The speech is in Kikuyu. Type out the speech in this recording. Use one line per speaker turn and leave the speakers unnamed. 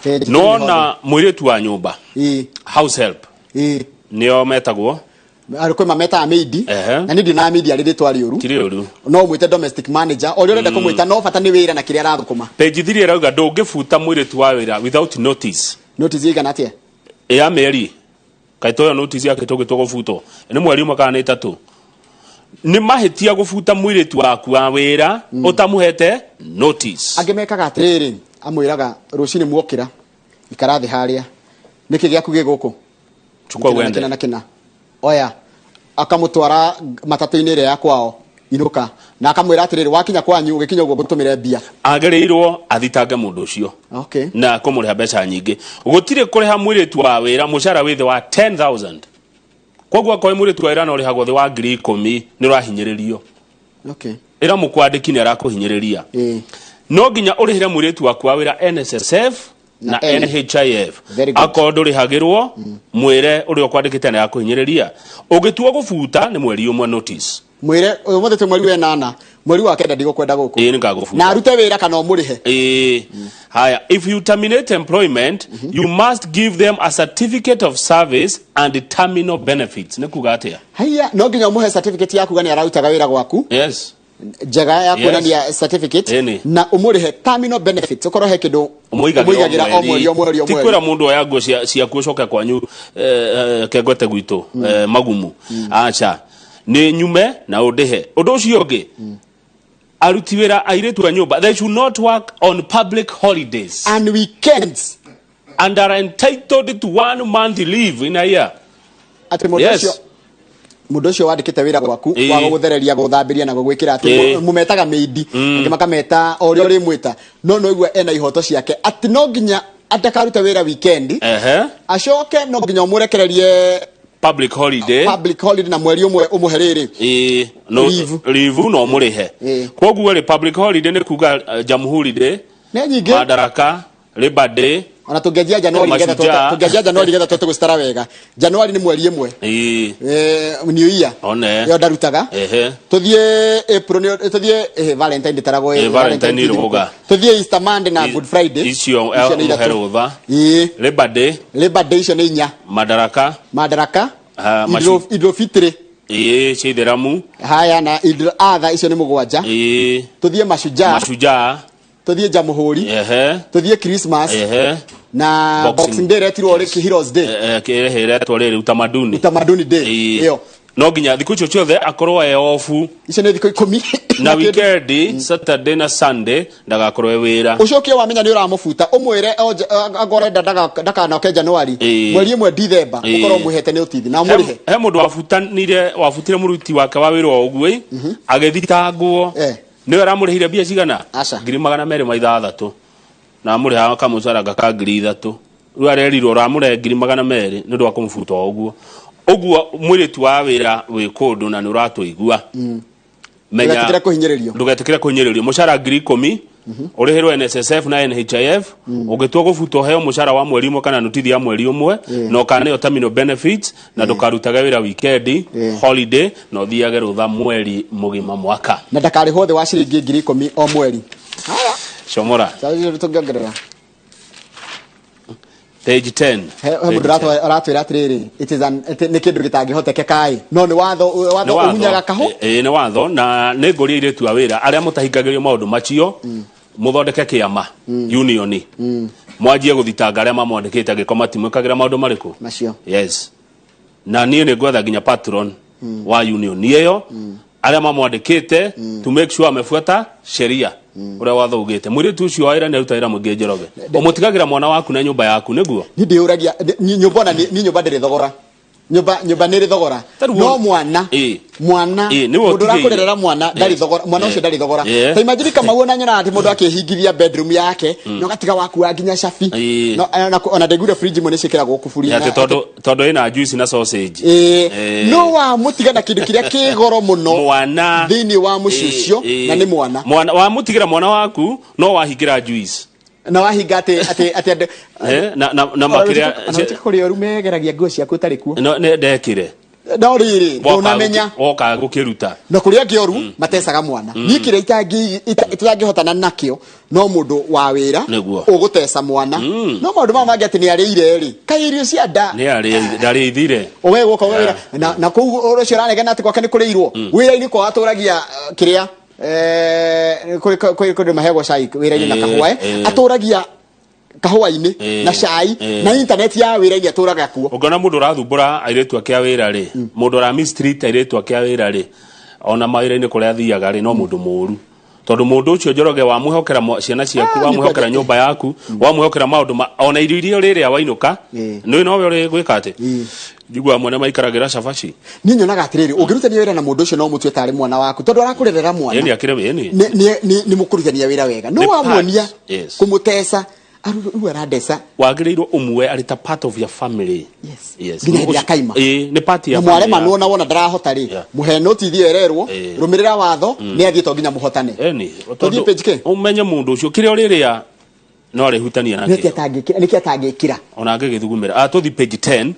Page
Nona mũirĩtu wa nyũmba, house help, nĩo metagwo.
Kwĩ mametaga maid. Na niĩ ndionaga maid arĩ rĩtwa rĩũru.
Ti rĩũru.
No ũmwĩte domestic manager, o ũrĩa ũrenda kũmwĩta, no bata nĩ wĩra na kĩrĩa arathũkũma.
Page 3 ĩrauga ndũngĩbuta mũirĩtu wa wĩra without notice.
Notice ĩigana atĩa?
Ya mĩeri. Kaĩ toyo notice yake tũgĩtwo gũbutwo nĩ mweri ũmwe kana nĩ 3? Nĩ mahĩtia gũbuta mũirĩtu waku wa wĩra ũtamũhete notice.
Angĩ mekaga atĩrĩrĩ, amwĩraga rũcinĩ muokĩra, ikara thĩ harĩa, nĩkĩ gĩaku gĩ gũkũ?
Chukua
Kĩna na
uende.
kĩna na kĩna, oya. Akamũtwara matatũ-inĩ ĩrĩa ya kwao, inũka, na akamwĩra atĩrĩrĩ, wakinya kwanyu, ũgĩkinya ũguo ngũtũmĩre mbia.
Agĩrĩirwo athitange mũndũ ũcio na kũmũrĩha mbeca nyingĩ. Gũtirĩ kũrĩha mũirĩtu wa wĩra mũcara wĩ thĩ wa 10,000. Koguo akorwo mũirĩtu wa wĩra no ũrĩhagwo thĩ wa 10,000, nĩ ũrahinyĩrĩrio. Ĩra mũkwandĩki nĩ arakũhinyĩrĩria. No nginya ũrĩhĩre mũirĩtu waku wa wĩra NSSF na
N.
NHIF.
Very good.
Akorwo ndũrĩhagĩrwo, mwĩre ũrĩa ũkwandĩkĩte nĩ arakũhinyĩrĩria. Ũngĩtua gũbuta nĩ mweri ũmwe notice.
Mwĩre ũmũthĩ twĩ mweri wa 8, mweri wa 9 ndigũkwenda gũkũ.
Ĩĩ, nĩngagũbuta.
Na arute wĩra kana ũmũrĩhe.
Ĩĩ. Haya, if you terminate employment, you must give them a certificate of service and terminal benefits. Nĩ kuga atĩa?
Haiya, no nginya ũmũhe certificate ya kuga nĩ ararutaga wĩra gwaku. Njega ya kuonania certificate. Na ũmũrĩhe terminal benefits, ũkorwo he kĩndũ ũmũigagĩra o mweri, o mweri, o
Ti
mweri.
kwĩra mũndũ oya nguo ciaku ũcoke kwanyu, kengwete gwitũ, magumu. Aca, nĩ nyume na ũndĩhe. Ũndũ ũcio ũngĩ, aruti wĩra airĩtu a nyũmba, they should not work on public holidays
and weekends
and are entitled to one month leave in a year.
Atĩ mũndũ ũcio, mũndũ ũcio wandĩkĩte wĩra gwaku wa gũgũthereria, gũthambĩria na gũgwĩkĩra, atĩ mũmetaga maid, angĩ makameta o ũrĩa ũrĩmwĩta, no no igua ena ihoto ciake atĩ no nginya ndakarute wĩra weekend. Acoke no nginya ũmũrekererie
Public holiday.
Public holiday, na mweri ũmwe ũmũhe rĩrĩ.
Ĩĩ, no
Leave.
Leave no mũrĩhe. Koguo rĩ, public holiday nĩ kuga Jamhuri Day,
Nĩ nyingĩ.
Madaraka, Labor Day.
Ona tũngĩanjia Januari nĩgetha
Mashujaa.
tũngĩanjia Januari nĩgetha tũhote gũcitara wega, Januari nĩ mweri 1. New Year.
One.
Ĩyo ndarutaga. Tũthiĩ April, tũthiĩ Valentine ndĩtaragwo.
Valentine
ti thigũkũ.
rũga.
Tũthiĩ Easter Monday na Good Friday.
Icio
Icio nĩ
mũhe
3.
rũtha. Labor Day.
Labor Day, icio nĩ 4.
Madaraka.
Madaraka.
Ah,
Idul Fitri.
Ĩĩ, cia itheramu.
Haya, na Idul Adha, icio nĩ 7. Tũthiĩ Mashujaa.
Mashujaa.
Tũthiĩ Jamhuri. Tũthiĩ Christmas na
Boxing.
Boxing Day retirwo rĩ, Heroes Day.
Ĩretwo rĩrĩ Utamaduni.
Utamaduni Day. Ĩyo.
No nginya thikũ icio ciothe akorwo e off.
Icio nĩ thikũ 10.
Na weekend, Saturday na Sunday, ndagakorwo e wĩra.
Ũcoke wamenya nĩ ũramũbuta, ũmwĩre angorwo arenda ndakanoke Januari, mweri 1 Dithemba, ũkorwo ũmũhete notice na ũmũrĩhe.
He mũndũ wabutanire, wabutire mũruti wake wa wĩra o ũguo ĩ, agĩthitangwo. Nĩwe aramũrĩhire mbia cigana?
Aca.
206,000, na amũrĩhaga kamũcara ka 3,000. Rĩu arerirwo ũramũrehe 200,000 nĩ ũndũ wa kũmũbuta o ũguo ũguo. Mũirĩtu wa wĩra wĩ kũndũ na nĩ ũratũigua, menya
Ndũgetĩkĩre kũhinyĩrĩrio.
Ndũgetĩkĩre kũhinyĩrĩrio. Mũcara 10,000, ũrĩhĩrwo NSSF na NHIF. Ũngĩtua gũbutwo, heo mũcara wa mweri 1 kana notithi ya mweri 1, na ũkaneo terminal benefits, na ndũkarutage wĩra weekend, holiday, na ũthiage rũtha mweri mũgima mwaka.
Na ndakarĩhwo thĩ wa ciringi 10,000 o mweri. Haya.
Comora.
Tũngĩongerera.
Page 10.
He mũndũ aratwĩra atĩrĩrĩ, it is an nĩ kĩndũ gĩtangĩhotekeka ĩ, no nĩ watho, watho
Nĩ watho.
ũmunyaga kahũ.
Ĩ, nĩ watho, na nĩ ngũria airĩtu a wĩra arĩa mũtahingagĩrio maũndũ macio, mũthondeke kĩama, union, mwanjie gũthitanga arĩa mamwandĩkĩte angĩkorwo matimwĩkagĩra maũndũ marĩkũ
macio.
Yes, na niĩ nĩ ngwetha nginya patron wa union ĩyo, arĩa mamwandĩkĩte, to make sure amefuata sheria ũrĩa watho ugĩte. Mũirĩtu ũcio wa wĩra nĩ aruta wĩra mũingĩ. Njoroge, ũmũtigagĩra mwana waku na nyũmba yaku nĩguo.
Niĩ ndĩyũragia, nyũmba ona nĩ nyũmba ndĩrĩ thogora, nyũmba nĩ ĩrĩ thogora,
Tarĩu
no mwana, mwana,
Ĩ, nĩwe
mũndũ
ũtigĩire.
ũrakũrerera mwana ndarĩ thogora, mwana ũcio ndarĩ thogora. Ta imagine Kamau, ona nyonaga atĩ mũndũ akĩhingithia bedroom yake na ũgatiga wakua nginya cabi. No, ona ndaiguire fridge imwe nĩ ciĩkĩragwo kuburi.
Atĩ tondũ ĩna juice na sausage.
Ĩ, no wamũtiga na kĩndũ kĩrĩa kĩ goro mũno
Mwana.
thĩinĩ wa mũciĩ ũcio, na nĩ mwana.
Mwana wamũtigĩra mwana waku no wahingĩra juice.
Na wahinga atĩ andũ
Na makĩrĩa
Ona kũrĩ oru megeragia nguo ciaku ũtarĩ kuo.
No nĩ ndekire.
No rĩrĩ, ndũnamenya.
Woka gũkĩruta.
Na kũrĩa angĩ oru matecaga mwana. Niĩ kĩrĩa itangĩhotana nakĩo no mũndũ wa wĩra
Nĩguo.
ũgũteca mwana. No maũndũ maya mangĩ atĩ nĩ arĩire rĩ, kaĩ irio cia nda.
Nĩ arĩ ndarĩithire.
We gũka wĩra na kũu ũcio ũranegena atĩ gwake nĩ kũrĩirwo wĩra-inĩ kwa atũragia kĩrĩa kũrĩ kũndũ maheagwo cai wĩra-inĩ na kahũa atũragia kahũa-inĩ na cai na internet ya wĩra-inĩ atũraga kuo.
Ũngĩona mũndũ ũrathumbũra airĩtu ake a wĩra rĩ, mũndũ ũra mistreat airĩtu ake a wĩra rĩ, ona mawĩra-inĩ kũrĩa athiaga rĩ, no mũndũ mũru, tondũ mũndũ ũcio Njoroge wamwĩhokera ciana ciaku, wamwĩhokera nyũmba yaku, wamwĩhokera maũndũ ma ona irio iria ũrĩrĩa wainũka, nĩ nowe ũrĩ gwĩka atĩ njiguaga mwene maikaragĩra cabaci.
Niĩ nyonaga atĩrĩrĩ, ũngĩrutania wĩra na mũndũ ũcio no mũtue tarĩ mwana waku, tondũ arakũrerera mwana.
Ĩni akĩrĩ ĩni.
Nĩ mũkũrutania wĩra wega, no
Nĩ
wamuonia
part, yes.
kũmũteca rĩu arandeca.
Wagĩrĩirwo ũmue arĩ ta part of your family.
Yes.
Yes.
Nginya hĩndĩ akaima.
Ĩĩ, nĩ part ya
na
family
mwaremanwo
yaku.
na wona ndarahota rĩ, mũhe notithi ererwo, rũmĩrĩra watho, nĩ athiĩ to nginya mũhotane.
Ĩni.
Tũthiĩ page K.
Ũmenye mũndũ ũcio kĩrĩa ũrĩrĩa no arĩhutania
nĩkĩ
nakĩo.
atangĩkĩra, nĩkĩ atangĩkĩra.
Ona angĩgĩthugumĩra. Tũthiĩ page 10.